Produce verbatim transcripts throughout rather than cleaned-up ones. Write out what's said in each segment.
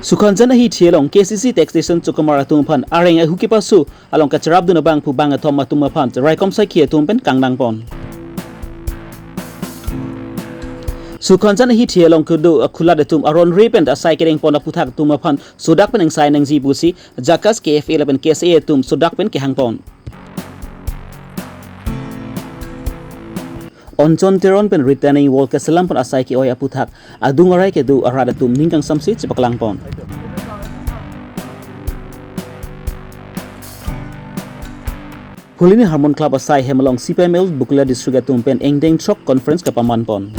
Sukhanjan ahithi along K A C C taxation chokomar atum aphan areng ahu kepaso along kacharapdun abangphu bang athom atum aphan raikom saikhi atum pen kangdang pon. Sukhanjan ahithi along kedo akhulat atum aron re pen asai kedeng pon aputhak atum aphan sodak pen engsai nangji pusi JACAS, K F A lapen K S A atum sodak pen kehang pon. Onchon Teron pen retaining wall keselam pon asai ke-oi aputhak adung arai kedo arat atum ning kangsamse chepaklang pon. Phuloni Harmon Club asai hem along C P I M L Bokolia District atum pen engdeng throk conference kapaman pon.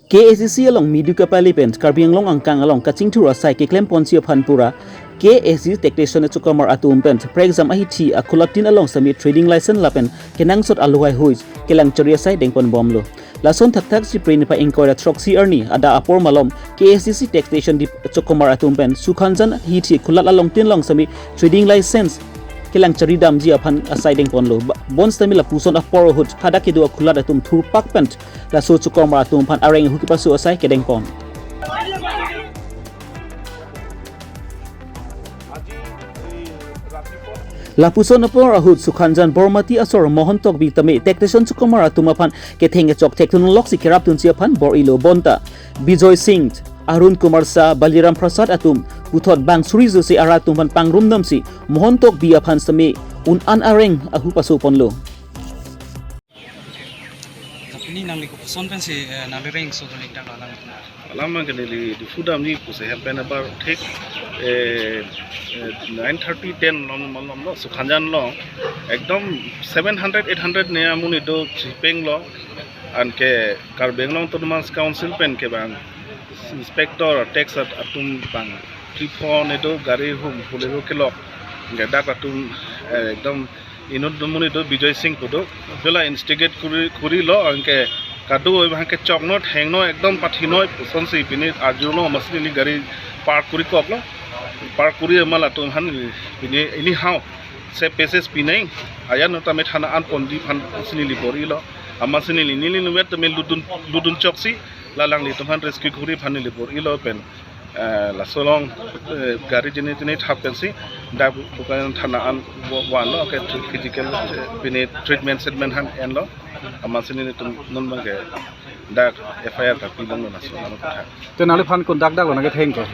K A C C along midu kapali pen Karbi Anglong angkang along kachingthur asai keklem ponji aphan pura K A C C taxation chokomar atum pen prekjam ahithi akhulat tin along sami trading license lapen kenangsot aluhai hui kelang chari asai dengpon bomlo. Lason thakthak si Phre niphai ingkoi ra throksi arni adap apor malom K A C C taxation dip chokomar atum pen Sukhanjan ahithi khulat along tin along sami trading license kelang chari damji aphan asai dengponlo. Ba-, bonsitame lapuson apor ahut hadak kedo akhulat atum thurpak pen laso chokomar atum aphan areng ahu kepaso asai kedengpon. Lapuson apor ahut Sukhanjan Bormati asor Mohon Tokbi tame taxation chokomar atum aphan ketheng kechok thekthunlok si kerapdunji aphan bor-ilo bonta Bijoy Singh, Arun Kumar Shah, Baliram Prasad atum puthot bang suri jose arat atum aphan pangrum damsi Mohon Tokbi aphan sami un-an areng ahu paso ponlo. Pini nangli kopuson pensi, eh, nangli rengso dun ingdang alang? Alam ke neli Diphu damji pusi hem pen abar thik, eh, eh, nine thirty, ten malom malom lo, Sukhanjan along ekdom seven hundred, eight hundred ne amonit do chipenglo, anke Karbi Anglong Autonomous Council pen kevang inspector tax at-, atum bang three four ne do gari hum pule do kelok, anke dak atum, eh, ekdom inut do amonit do Bijoy Singh pu do. Hala instigate kuri, kurilo, anke kado-oi abang ke chokno thengno ekdom pathinoi pusonsi pini arjulo, amatsi neli gari park kuri koklo. Park kuri amat latum aphan pini anyhow se peses pineng ayan tame thana an ponji aphan si neli bor-ilo. Amatsi neli, neli numet tame ludun, ludun choksi la alanglitum aphan rescue kuri aphan neli bor-ilo pen, eh, laso along, eh, gari jini tini thap pensi dak Bokajan thana an wa-, vanlo, ke tr-, physical, eh, pini treatment statement han enlo. Amatsi nelitum non abang ke dak F I R ta pilonglo laso along kotha. Te nangliphan kon dak dak lo nangketheng ke?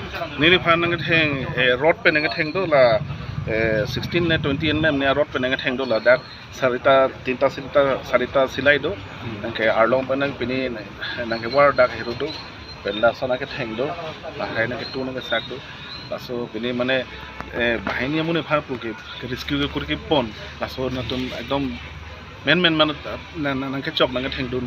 Neliphan nangketheng, eh, road pen nangketheng do la, eh, sixteen ne twenty M M ne road pen nangketheng do la dak sarita, tinta sarita, sarita silai do. Hmm. Anke arlong pen nang pini nangkevar dak heru do. Pen laso nangketheng do. Lahai nangketu nangkesak do. Laso pini mane, eh, banghini amonit aphan pu ke, ke rescue ke kuri kepon. Laso nangtum ekdom men men mane, nang, nang, nangkechok nangkethengdun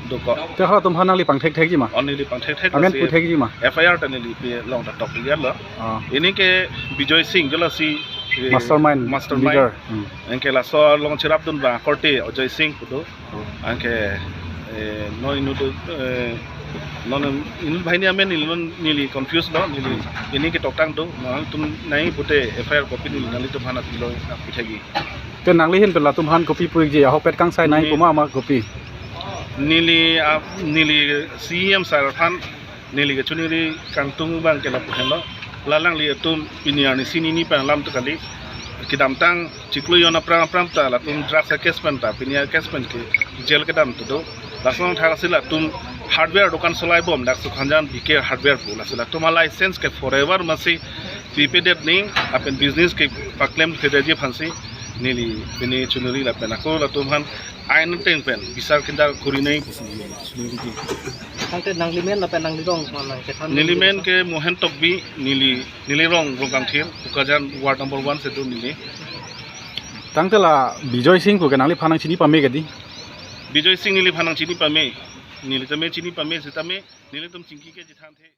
dokok. Te halatum aphan nangli pangthekthekji ma? Oh, neli pangthekthek. Amen si puthekji ma? F I R ta neli pi along ta tok lian lo. Ah. Pini ke Bijoy Singh, jo lasi, eh, mastermind, mastermind, leader. Hmm. Anke laso along cherapdun abang korte Ajoy Singh pu do. Anke, eh, non inut, eh, non inut banghini amen neli non neli confuse lo, neli pini ketoktang do, nangtum nai pute F I R copy neli nanglitum aphan pilo, nangpithekji. Te nangli ahin pen latum aphan kopi pu-ikji, ahokpet kangsai nai, neli puma ma kopi? Neli, ah, neli C E M sir aphan neli kechoningri kangtung abang ke lapu henlo. La alanglitum pini arni si nini pen alam tu kali. Kedamtang chiklo jon aphrang aphrang ta latum drugs a-case pen ta, pini a-case pen ke jail kedam tu do. Lason thak si latum hardware dokan solai bom dak Sukhanjan B K Hardware pu. Lasi latum a-license ke forever masi pipedet ning lapen business ke paklem kedetji aphansi neli pini choningri lapen ako latum aphan ain ateng pen bisar kindar kuri nai pusi neli choningri. Tangte nanglimen lapen nanglirong ma nangkethan? Nelimen ke Mohen Tokbi, neli, nelirong Rongkangthir, Bokajan ward number one si do neli. Tangte la Bijoy Singh pu ke nangliphan nangchini pame ke di? Bijoy Singh neliphan nangchini pame, neli tame chini pame sitame nelitum chingki ke chethanthe.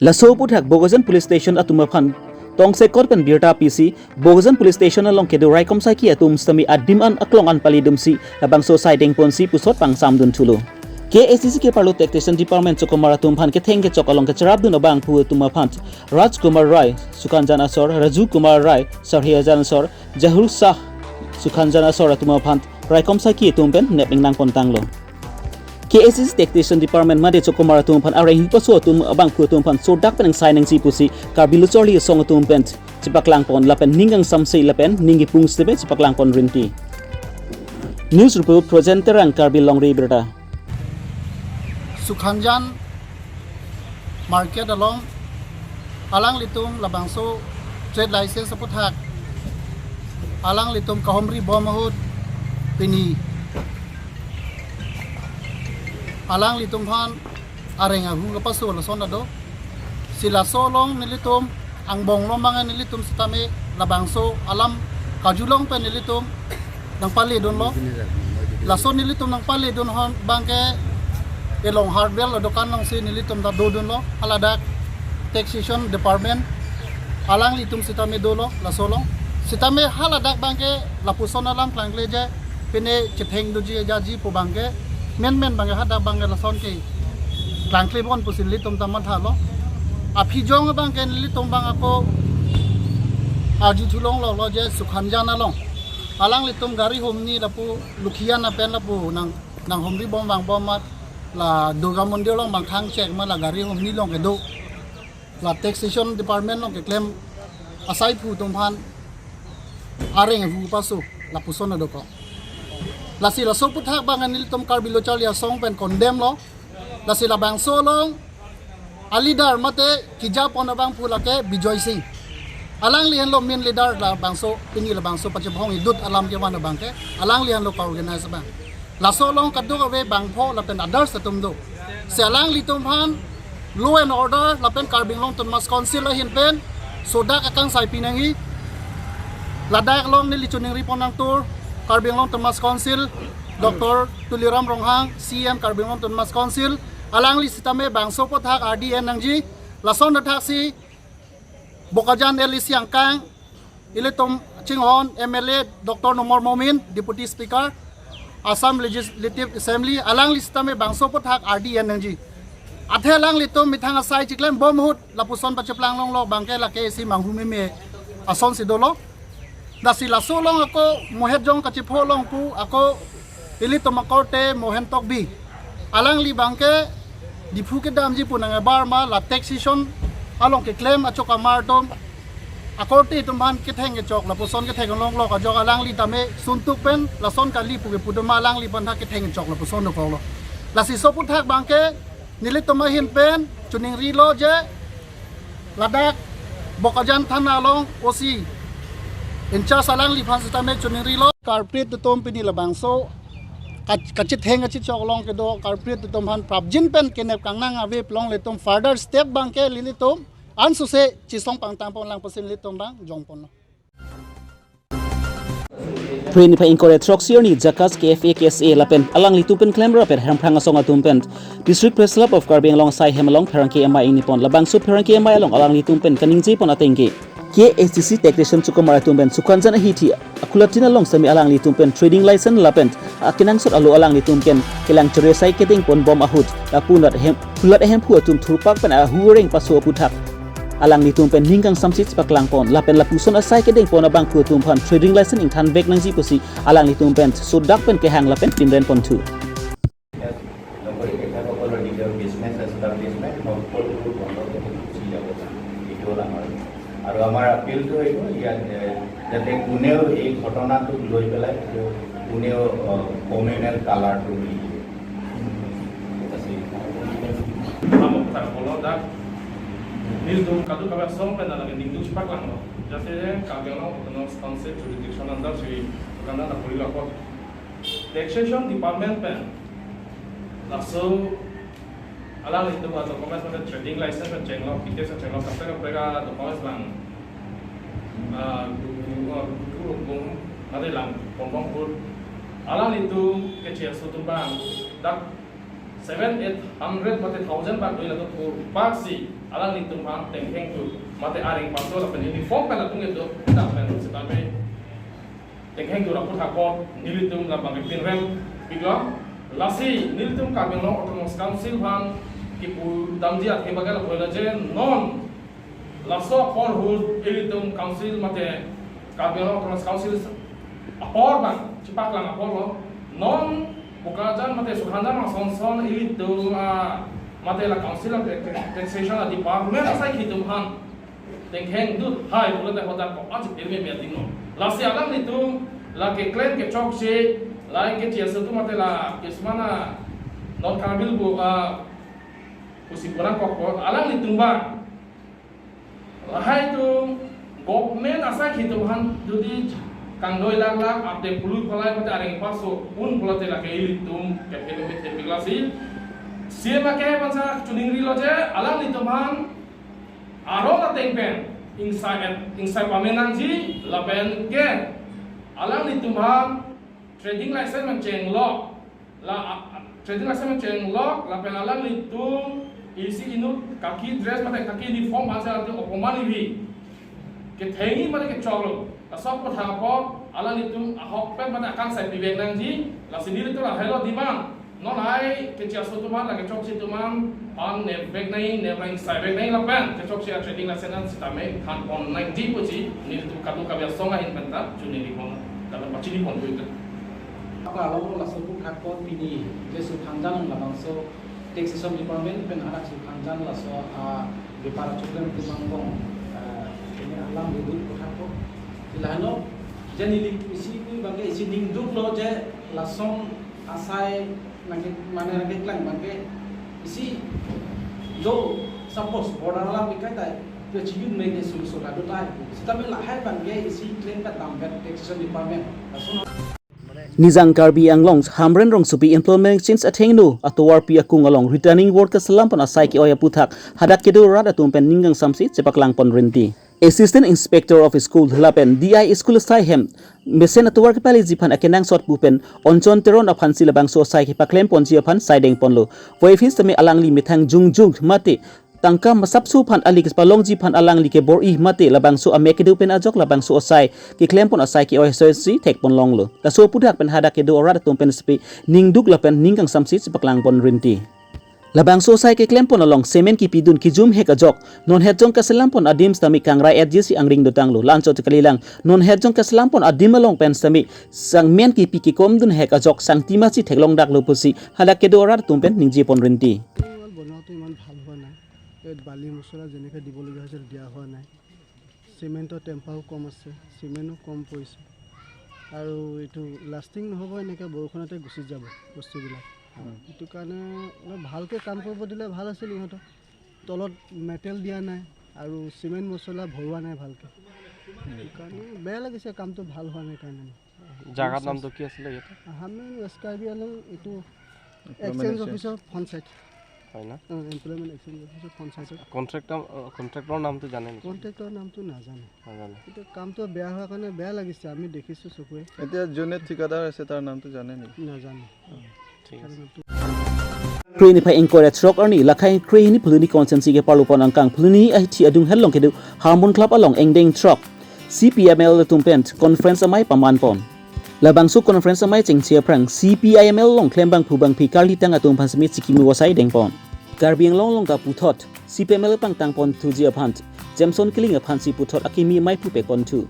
Laso aputhak Bokajan Police Station atum aphan tongsekot pen birta pisi Bokajan Police Station along kedo raikom saikhi atum sitame adim an aklong an palidunsi labangso asai dengponsi puthot pangsamdun thulo. K A C C ke parlo Taxation Department chokomar atum aphan ketheng kechok along kacharapdun abangphu atum aphan Raj Kumar Rai, Sukhanjan asor, Raju Kumar Rai, Sarhi Ajan asor, Jahul Shah, Sukhanjan asor atum aphan raikom saikhi atum pen nep ingnang pontanglo. K A A C Taxation Department mate chokomar atum aphan areng hupaso atum abangphu atum aphan sodak pen angsai nangji pusi Karbi Lo Charli Asong atum pen chepaklang pon lapen ning kangsamse lapen ning kipung sitame chepaklang pon rinti. News report Projen Terang, Karbi Longri Abirta. Sukhanjan market along alanglitum labangso trade license aputhak alanglitum kahumri bom ahut pini alanglitum aphan areng ahu kapaso lason ado. Si laso along nelitum angbong lomang nelitum sitame labangso alam kajulong pen nelitum nangpale dunlo. Laso nelitum nangpale dun hon abangke elong hardware adokan alongsi nelitum ta dodunlo. Haladak taxation department alanglitum sitame dolo laso along. Sitame haladak abangke lapuson alam klangkle je pine chetheng doji jaji pu abangke menmen abangke hadak abangke lason ke klangkle pon pusi nelitum ta mathalo. Aphi jong abangke nelitum abang ako arju thulong lolo je Sukhanjan along alanglitum gari humni lapu Lukhijan apen lapu nang nanghumri bom vangbom amat la Durga Mandir along abang khang chek ma la gari humni along kedo. La taxation department along keklem asaiphu atum aphan areng ahu paso lapuson adokok. Lasi laso aputhak abang nelitum Karbi Lo Charli Asong pen condemn lo. Lasi labangso along aleader mate kejapon abangphu lake Bijoy Singh. Alangli henlo main leader labangso, pini labangso pachephong idut alam kevan abangke alangli henlo ka-organize abang. Laso along kadokave bangpho lapen others atum do. Si alanglitum aphan law and order lapen Karbi Anglong Autonomous Council ahin pen sodak akangsai pinangji. Ladak along neli choningri pon nangtur Karbi Anglong Autonomous Council, Doctor Tuliram Ronghang, C E M Karbi Anglong Autonomous Council, alangli sitame bangso aputhak R D N nangji. Lason athak si Bokajan L A C angkang ilitum chinghon M L A Doctor Numal Momin, Deputy Speaker, Assam Legislative Assembly, alangli sitame bangso aputhak R D N nangji. Athe alanglitum methang asai chiklem bom ahut lapuson pacheplang longlo abangke lake isi manghu meme asonsi dolo. Lasi laso along ako mohet jong kachepho along pu ako ilitum akorte Mohen Tokbi. Alangli abangke Diphu kedamji pu nang ebar ma la taxation along keklem achokamar atum akorte atum aphan ketheng kechok lapuson ketheng longlo kajok alangli tame suntuk pen lason kali pu kepu atum alangli aphan tha ketheng kechok lapuson dokoklo. Lasi laso aputhak abangke nelitum ahin pen choningrilo je ladak Bokajan thana along O C in charge alangli aphan sitame choningrilo. Culprit atum pini labangso ka-, kachetheng kachechok along kedo culprit atum aphan prapjin pen kenep kangnang ave pu longle atum further step abangke nelitum ansose chesong pangtang pon lang pusi nelitum abang jong ponlo. Phre niphai ingkoi ra throksi arni JACAS, K F A, K S A lapen alanglitum pen klemra pen Hemphrang Asong atum pen District Press Club of Karbi Anglong asai hem along pherangke amei ingni pon. Labangso pherangke amei along alanglitum pen kaningje pon atengke K A A C Taxation chokomar atum pen Sukhanjan ahithi akulatin along sitame alanglitum pen trading license lapen akenangsot alo alanglitum pen kelang chere asai kedeng pon bom ahut lapu nat hem kulat ahemphu atum thurpak pen ahu areng paso aputhak alanglitum pen ning kangsamse chepaklang pon lapen lapuson asai kedeng pon abangphu atum aphan trading license ingthan vek nangji pusi alanglitum pen sodak pen kehang lapen pinren ponthu. লগতে তেখেতসকলৰ নিজৰ business establishment সকলোবোৰ বন্ধ কৰি গুচি যাব লাগে। এইটো হ'ল আমাৰ, আৰু আমাৰ আপিলটো এইটো ইয়াত, এ, যাতে কোনেও এই ঘটনাটোক লৈ পেলাই কোনেও, অ, কমিউনেল কালাৰটো নিদিয়ে। Amo kata kalau dak nelitum kadokave asong pen lake ningduk chepaklanglo. Jate Karbi Anglong Autonomous Council jurisdiction under si karena nak boleh lapor. Taxation Department pen laso alanglitum a-documents pen trading license pen chenglo, P T S chenglo, kaprek kaprek a-documents lang, ah, gu-, gu-, ah, gu-, gu-, gu-, mari lang pon pon pur. Alanglitum keche aso atum abang dak seven, eight hundred mate thousand bak doi lato pur bak si alanglitum abang tengkheng tu mate areng paso lapen uniform pen latum kedo dak pen sitame tengkheng tu raput hakot nelitum labang pinrem piglo. Lasi nelitum Karbi Anglong Autonomous Council aphan kipu damji athe bagai lapu la je non laso apor ahut ilitum council mate Karbi Anglong Autonomous Council apor abang chepaklang apor lo non Bokajan mate Sukhanjan asonson ilitum, ah, mate la council of taxation department asaikhi atum aphan tengheng dut hai pulote hodak ko aji pirme meeting lo. Lasi alanglitum la keklem kechokche, la keche aso atum mate la kismana non Karbi pu, ah, pusi pura kokpo alanglitum ba. Lahai atum government asaikhi atum aphan jodi kangdoi lak lak ate pului phalai mate areng paso un pulote lake ilitum kephe me thepi klasi. C M ake pansa chuning rilo je alanglitum aphan arong ateng pen ingsai ingsai pame nangji lapen ke alanglitum aphan trading license man chenglok la, a, a, trading license man chenglok lapen alanglitum isi inut khaki dress mate khaki uniform ase atu opoman ivi kethengji mate kechoklo. Laso aphuthak apot alanglitum ahokpet mate akangsai pivek nangji. Lasi nelitum lahelo demand. Non ai keche aso atum aphan, la kechokche atum aphan, an nepvek nangji, neplang saivek nangji lapen kechokche a trading license an sitame thanpon nangji pusi nelitum kadokave asong ahin penta chuningri pon, kadokave pachinipon puita. Apa along laso aphuthak apot pini je Sukhanjan labangso taxation department pen hadak Sukhanjan laso, ah, bepar achuklem atum angbong, ah, ini alam ribut aphuthak apot. Lahelo je neli isi pu abangke isi ningduklo je lason asai nangke mane nangkeklang abangke isi do suppose border alam ikai tai pe chiyun mene sum so kado tai. Sitame lahai abangke isi klem kat dampet taxation department. Lason Nijang Karbi Anglong Hamren rongsopi employment exchange athengno atovarpi akung along returning workers lampon asai ke-oi aphuthak hadak kedo rat atum pen ning kangsamse chepaklangpon rinti. Assistant Inspector of School lapen D I school asai hem mesen atovar kepaleji aphan akenangsot pu pen Onchon Teron aphansi labangso asai kepaklemponji aphan saidengponlo. Voiphis tame alangli methang jungjung mate tangka masapso aphan ali kepalongji aphan alangli kebor-i mate labangso amek kedo pen ajok labangso asai keklempon asai ke-oi asosi thekponlonglo. Laso aphuthak pen hadak kedo arat atum pen sepi ningduk lapen ning kangsamse chepaklangpon rinti. Labangso asai keklempon along cement kipidun kijum hek ajok non hetjong kaselampon adim sitame kangrai etjesi angring dotanglo. La-anchot kalilang non hetjong kaselampon adim along pen sitame cement kipi kikomdun hek ajok sangtima si theklongdaklo pusi hadak kedo arat atum pen ningjepon rinti. Wall বনোৱাটো ইমান ভাল হোৱা নাই। ইয়াত বালি মছলা যেনেকৈ দিবলগীয়া হৈছে দিয়া হোৱা নাই। চিমেণ্টৰ টেম্পাৰো কম আছে, চিমেণ্টো কম পৰিছে। আৰু এইটো লাষ্টিং নহ'ব, এনেকৈ বৰষুণতে গুচি যাব বস্তুবিলাক। সেইটো কাৰণে অলপ ভালকৈ কাম কৰিব দিলে ভাল আছিল ইহঁতক। তলত মেটেল দিয়া নাই আৰু চিমেণ্ট মছলা ভৰোৱা নাই ভালকৈ। সেইকাৰণে বেয়া লাগিছে, কামটো ভাল হোৱা নাই কাৰণে। জাগাৰ নামটো কি আছিলে ইয়াতে? হামৰেং ৱেষ্ট কাৰ্বি আংলং, এইটো এক্সচেঞ্জ অফিচৰ ফ্ৰণ্ট চাইড। হয় না? এমপ্লয়মেণ্ট এক্সচেঞ্জ অফিচৰ ফ্ৰণ্ট চাইডত। কণ্ট্ৰেক্টৰ, কণ্ট্ৰেক্টৰৰ নামটো জানে নেকি? কণ্ট্ৰেক্টৰৰ নামটো নাজানো। নাজানে। কিন্তু কামটো বেয়া হোৱাৰ কাৰণে বেয়া লাগিছে, আমি দেখিছোঁ চকুৱে। এতিয়া যোনে ঠিকাদাৰ আছে তাৰ নামটো জানে নেকি? নাজানো। ঠিক আছে। Kre niphai ingkoi ra throk arni lakhai kre hini Phuloni constituency ke parlupon angkang Phuloni ahithi adung helong kedo Harmon Club along engdeng throk C P I M L atum pen conference amei pamanpon. Labangso conference amei chengche aphrang C P I M L along klembangphu bangphi karlitang atum aphan semi chikimi wasai dengpon. Karbi Anglong along kaputhot C P I M L pangtangpon thuji aphan Jameson Killing aphansi puthot akimi amei pupe konthu.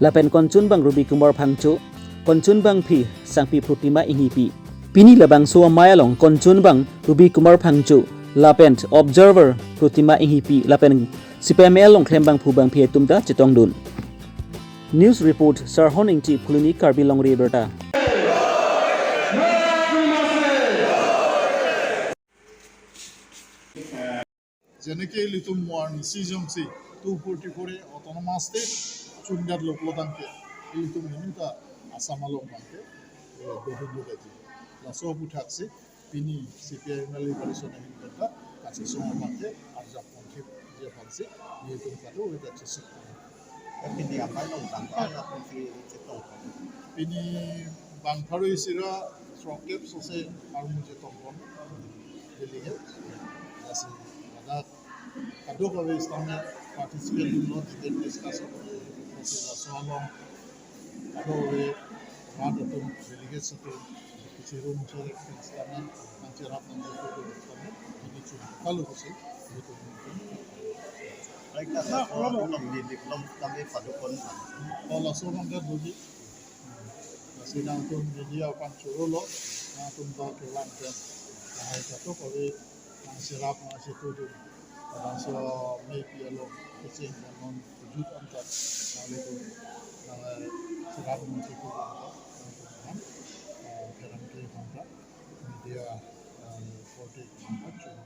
Lapen konchunbang Ruby Kumar Phangcho, konchunbangphi Sangpi Prutima Inghipi. Pini labangso amei along konchunbang Ruby Kumar Phangcho lapen observer Prutima Inghipi lapen C P I M L along klembangphu bangphi atum ta chetongdun. News report, Sarhon Ingti, Phuloni, Karbi Longri Abirta. Jeneke ilitum mo arni si jongsi two forty-four A autonomous state chungat loklo tangke, ilitum hini ta Assam along tangke, eh, dodun lo daji. Laso aputhaksi pini C P I M L coalition ahin kata, kasi song tangke, arjap pangkip dia pangsi, ilitum kado weda chesik. Pini amei along tangka ya pangsi chetong. Pini bang pharo isi ra throkep sose armu chetongpon. Delegate. Lasi ladak kadokave sitame participate dunlo detail discussion. Lasi laso along kadokave rat atum delegates atum kichirum chorek sitame nangcherap nangcherap atum sitame ini chun kalu kusi gitu. Baik, laso along di, di along kami padukon. Kalau laso along kan bagi. Lasi nangtum media aphan chorolo. Atum ta kelang pen, lahai katok ave, nang serap nang situ tu, nang so mepi along kecheng dan non kejut antar, nang itu, nang serap nang situ antar, nang tu kan, eh, dalam ke bangka, media, eh, reporting bangka, cuma